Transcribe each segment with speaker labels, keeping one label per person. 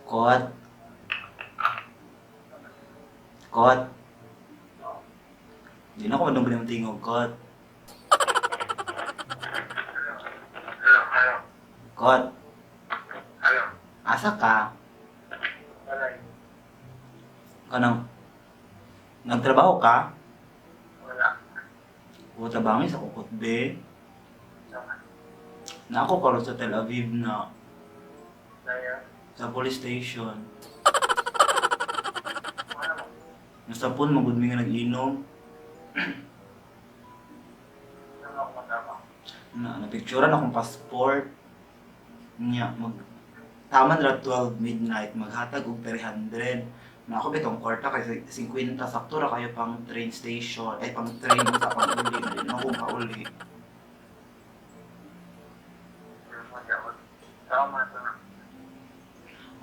Speaker 1: Kot. Kot. Di na ako madunggan yung tingog, Kot.
Speaker 2: Hello, hello.
Speaker 1: Kot.
Speaker 2: Hello.
Speaker 1: Asa ka?
Speaker 2: Wala.
Speaker 1: Kanang nagtrabaho ka?
Speaker 2: Wala.
Speaker 1: O trabaho sa kukot be.
Speaker 2: Sama.
Speaker 1: Na ako karon sa Tel Aviv na
Speaker 2: Daya.
Speaker 1: sa police station.
Speaker 2: Wala mo.
Speaker 1: Nasa pon magud mi nga nag-inom.
Speaker 2: Sama ako matama.
Speaker 1: Na napicturean akong passport. Nya mag tama na 12 midnight maghatag og 300. Na ako bitong kwarta kay 50 sakto ra kayo pang train station ay pang train sa pang uli na din ako pauli.
Speaker 2: Wala mo dapat. Tama ito na.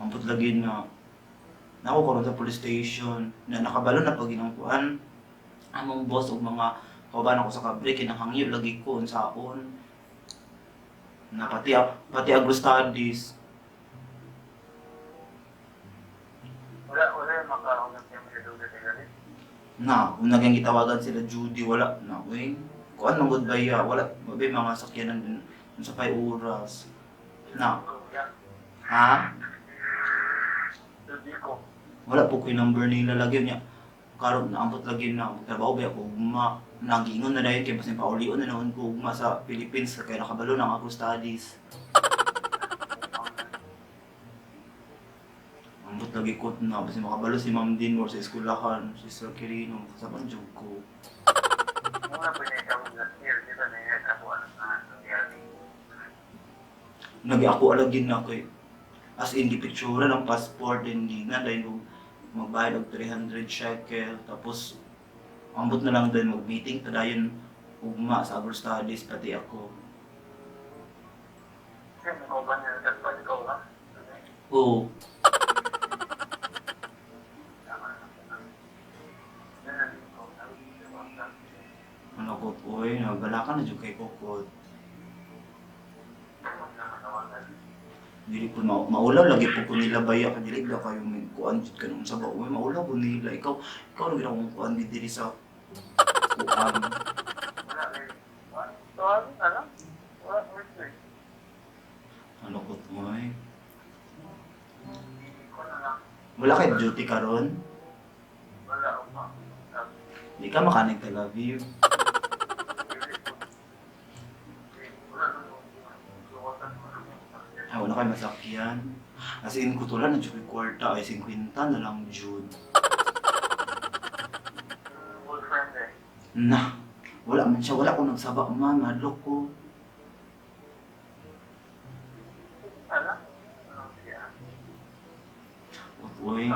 Speaker 1: Ambot lagi na na ako karon sa police station na nakabalo na pag ginangkuan among boss ug mga kauban ako sa kabre kinahangyo lagi ko unsaon na pati pati agro studies.
Speaker 2: Wala, wala yung makaunang siya mga duga sa galit.
Speaker 1: Na kung nagyang gitawagan sila Judy, wala na uy, kuan man gud baya, wala mabi mga sakyanan din sa pay oras na.
Speaker 2: Kuya.
Speaker 1: Ha.
Speaker 2: Tudi ko.
Speaker 1: Wala po ko'y number nila lagi niya karon naambot lagi na magtrabaho ba ako ugma, nagingon na dayon kay basin paulion na naon ko ugma sa Philippines kay nakabalo na ang agro studies. Ambot lagi ko na basin makabalo si Ma'am Dean or sa eskwelahan si Sir Quirino kasaban jud ko.
Speaker 2: Muna pa niya ikaw last year. Di ba niya ako ano na nangyari?
Speaker 1: Nagi ako alagin na kay as in gipictura ng passport din ni na dahil og magbayad og 300 shekel, tapos ambot na lang din mag-meeting padayon ugma sa agro studies pati ako.
Speaker 2: Kasi makauban niya sa pag ikaw ha?
Speaker 1: Oo.
Speaker 2: Tama na. Yan ang ko.
Speaker 1: Ano ko, oy, nabala ka na jud kay kokot. Dili ko maulaw lagi po ko nila baya ka dili ba kayo may kuan jud ka nung sa ba, oy, maulaw ko nila ikaw ikaw lagi akong kuan gid diri sa kuan.
Speaker 2: Wala eh. Wala. Ano? Wala. Wala.
Speaker 1: Ano ko, oy.
Speaker 2: Ko na lang.
Speaker 1: Wala kay duty karon?
Speaker 2: Wala ako.
Speaker 1: Di ka makanig Tel Aviv? Ay, wala kay masakyan. As in, kutulan na jud ko'y kwarta ay 50 na lang jud.
Speaker 2: Boyfriend eh.
Speaker 1: Na, wala man siya, wala ko nagsaba man, madlok ko.
Speaker 2: Ala? Ano siya?
Speaker 1: Uy,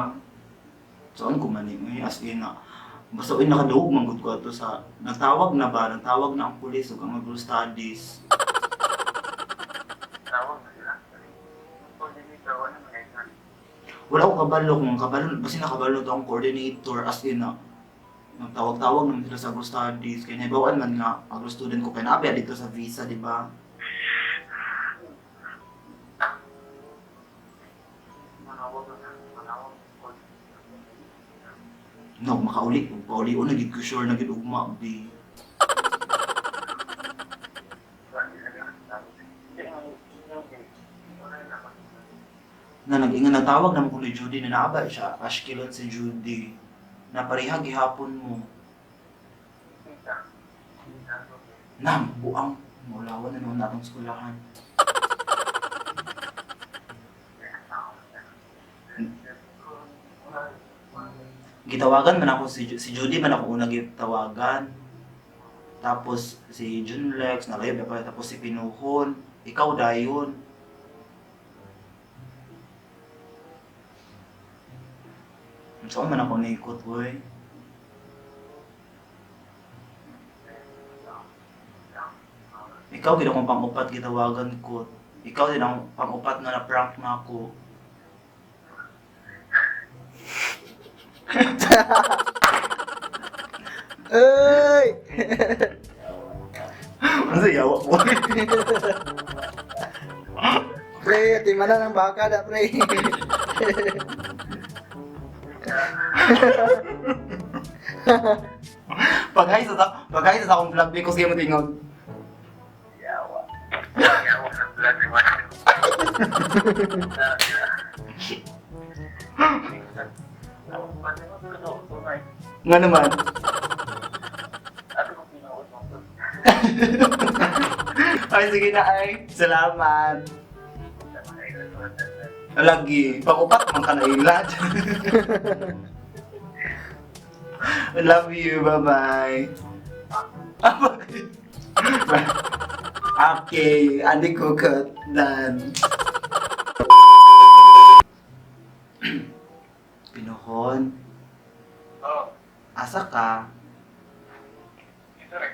Speaker 1: saan ko man eh, uy, as in na, basta uy, nakaduog man gud ko ato sa, nagtawag na ba, nagtawag na ang pulis ug ang agro studies.
Speaker 2: Tawag na sila. Coordinator, wala man ngayon.
Speaker 1: Wala ko kabalo kung kabalo, basta nakabalo to ang coordinator, as in na, nagtawag-tawag naman sila sa agro studies, kaya nabawaan man nga, agro student ko, kaya naabi dito sa visa, di ba?
Speaker 2: Manawag na. Manawag.
Speaker 1: No, makauli, pauli, o nagid ko sure, nagid ugma, bi. Na nag-ingan natawag naman ko ni Judy na naaba siya, Ashkelon si Judy. Na pareha gihapon mo. Nam, buang. Maulawan na noon natong skulahan. Gitawagan man ako si Judy man ako una gitawagan. Tapos si Junlex, nalayo ba pa, tapos si Pinuhon, ikaw dayon. Saan man ako naikot, boy? Ikaw gid akong pang-upat gitawagan ko. Ikaw din ang pang-upat nga na-prank na ako.
Speaker 3: Ay!
Speaker 1: Ano sa yawa ko?
Speaker 3: Pre, timana ng baka da, pre.
Speaker 1: Pag-hi sa akong vlog, because kayo mo tingog.
Speaker 2: Yawa. Yawa ng vlog ni Mario.
Speaker 1: Nga naman. Ay, sige na ay. Salamat. Lagi. Pag-upat man ka na ilad. Love you. Bye-bye. Okay. Andi kukot. Done. Pinuhon.
Speaker 2: Oh,
Speaker 1: Asa ka?
Speaker 2: ito rin.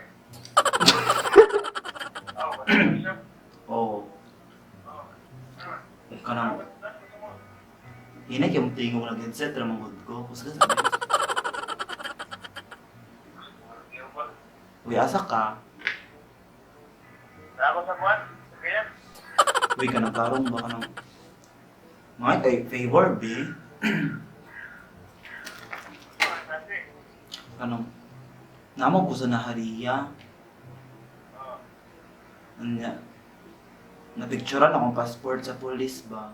Speaker 2: Oh, wala siya.
Speaker 1: Oo.
Speaker 2: Oh.
Speaker 1: Oh. Kanang Hinay kay mong tingog nag headset ra manggod ko. Kusga sa. Uy, asa ka?
Speaker 2: Ako sa buwan? Kaya?
Speaker 1: Uy, kanang karong ba kanang mga kay favor be kanang namo ko sa nahariya. Anya. Napicturan akong passport sa police ba.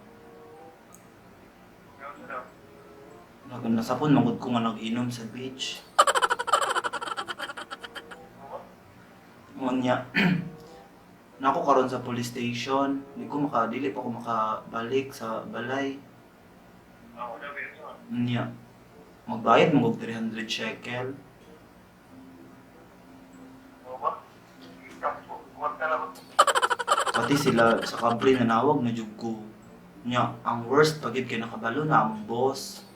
Speaker 1: Nag nasapon manggod ko nga nag-inom sa beach. Unya. Nako karon sa police station, di ko makadili pa ko makabalik sa balay. Unya. Magbayad mo og 300 shekel. Pati sila sa kabre nanawag na jud ko. Nya, ang worst pagid kay nakabalo na ang boss.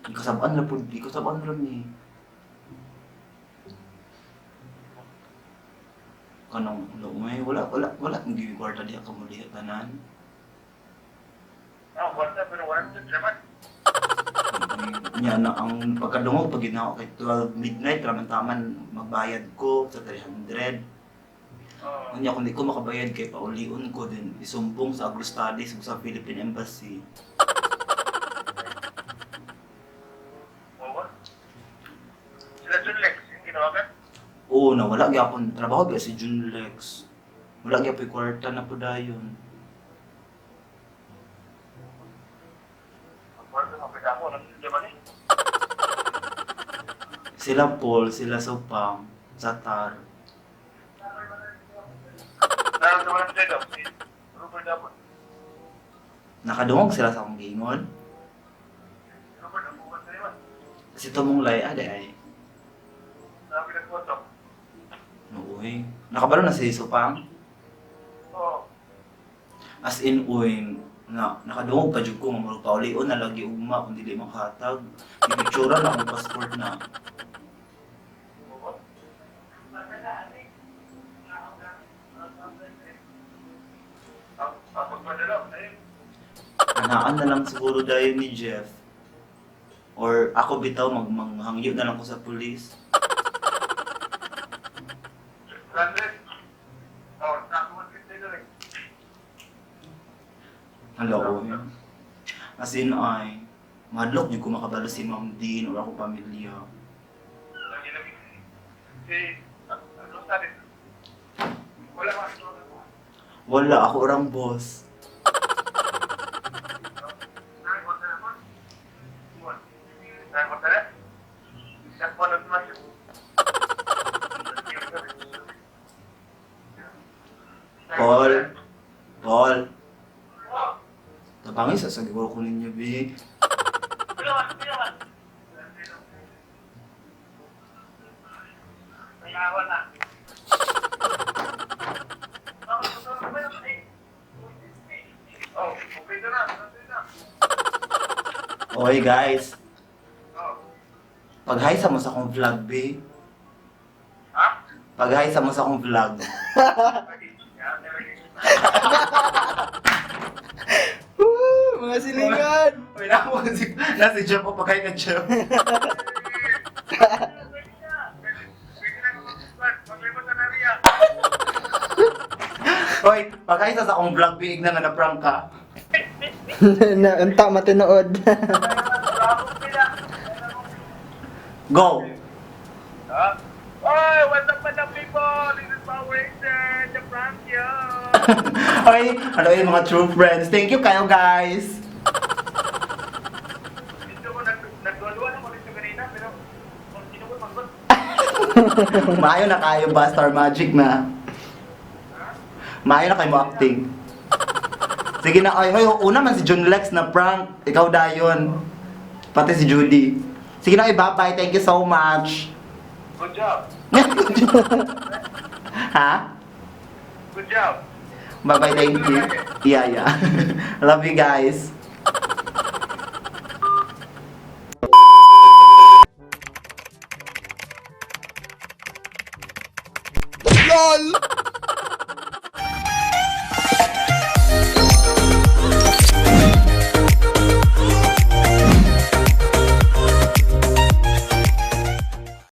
Speaker 1: Ikasab-an ra pud, ikasab-an ra ni. Kanang wala may wala wala wala kang kwarta diha ka mo diha tanan. Nya na ang pagkadungog pag ginawa kay 12 midnight raman taman magbayad ko sa 300. Unya kung di ko makabayad kay paulion ko din isumbong sa Agro Studies ug sa Philippine Embassy. Oo, nawala gyapon trabaho gyud si Junlex. Wala gyapon kwarta na po dayon. Sila Paul, sila Sopang, Zatar. Nakadungog sila sa akong gingon. Si Tomong Lai, ade ay. Uy. Nakabalo na si Sopang. As in, uy, na, nakadungog pa jud ko nga murag paulion na lagi ugma kung dili makahatag. Gipicturan akong passport na. Anaan na lang siguro dayon ni Jeff. Or ako bitaw magmanghangyo na lang ko sa pulis. Hello. As in ay, madlok jud ko makabalo si Ma'am Dean or ako pamilya. Wala ako orang boss. Paul, Paul. Tabangin sa siguro ko ninyo, B. Oy, guys. Pag-hi sa mo sa akong vlog, B. Pag-hi sa mo sa akong vlog.
Speaker 3: Woo! Mga silingan!
Speaker 1: Uy, nako si nasi Jeff o pag-hi ka, Jeff. Oy, pag-hi sa akong vlog, B, igna nga na-prank ka.
Speaker 3: Na unta matinuod.
Speaker 1: Go!
Speaker 2: Huh? Oy, what's up, madam people? This is Power Ranger, the prank yo.
Speaker 1: Ay, ano yung mga true friends. Thank you kayo, guys.
Speaker 2: Dito ko nagduluan ako dito kanina, pero kung sino ko magod.
Speaker 1: Maayo na kayo ba, Star Magic na? Maayo na kayo mo acting. Sige na, ay, hoy, una man si John Lex na prank. Ikaw dayon. Pati si Judy. Sige na, ay, bye-bye. Thank you so much.
Speaker 2: Good job.
Speaker 1: Ha?
Speaker 2: Good job.
Speaker 1: Bye-bye, thank you. Yeah. Love you guys.
Speaker 3: LOL!